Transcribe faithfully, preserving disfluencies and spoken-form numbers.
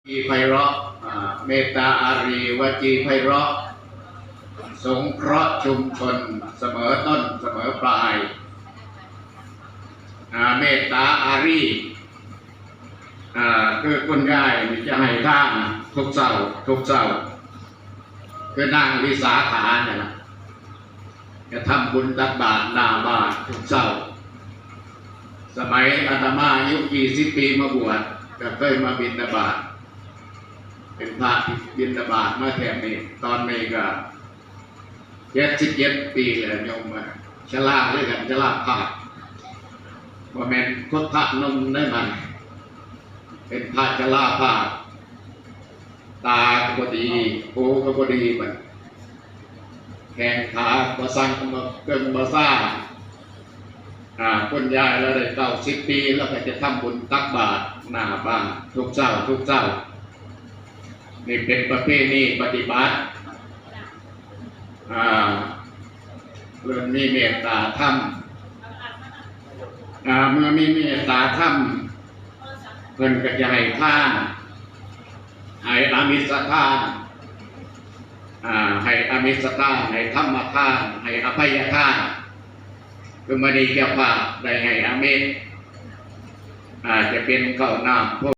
จีไพเราะ อ่า เมตตาอารี วจีไพเราะ สงเคราะห์ชุมชน เสมอต้นเสมอปลาย อ่า เมตตาอารี อ่า คือคุณยายนี่จะให้ทานทุกเช้า ทุกเช้า คือนางวิสาขาเนี่ยนะ จะทำบุญตักบาตรหน้าบ้านทุกเช้า สมัยอาตมาอายุยี่สิบปีมาบวช ก็เคยมาบิณฑบาต เป็นพระที่บิณฑบาตมาแถบนี้ ตอนนี้ก็เจ็ดสิบเจ็ดปีแล้วโยมว่า ชราเด้อกัน ชราภาพ บ่แม่นพุทธนมได้มัน เป็นพระชราภาพ ตาก็บ่ดี หูก็บ่ดีบัด แข้งขาบ่สั่นบ่เกร็งบ่ซ่า อ่า คุณยายเราได้เก้าสิบปี แล้วก็จะทำบุญตักบาตรหน้าบ้านทุกเช้า ทุกเช้า นี่เป็นประเพณีปฏิบัติ อ่า เพิ่นมีเมตตาธรรม อ่า เมื่อมีเมตตาธรรม เพิ่นก็จะให้ทาน ให้อามิสทาน อ่า ให้อามิสทาน ให้ธรรมทาน ให้อภัยทาน คือมื้อนี้เจ้าภาพได้ให้อามิส อาจจะเป็นข้าวน้ำ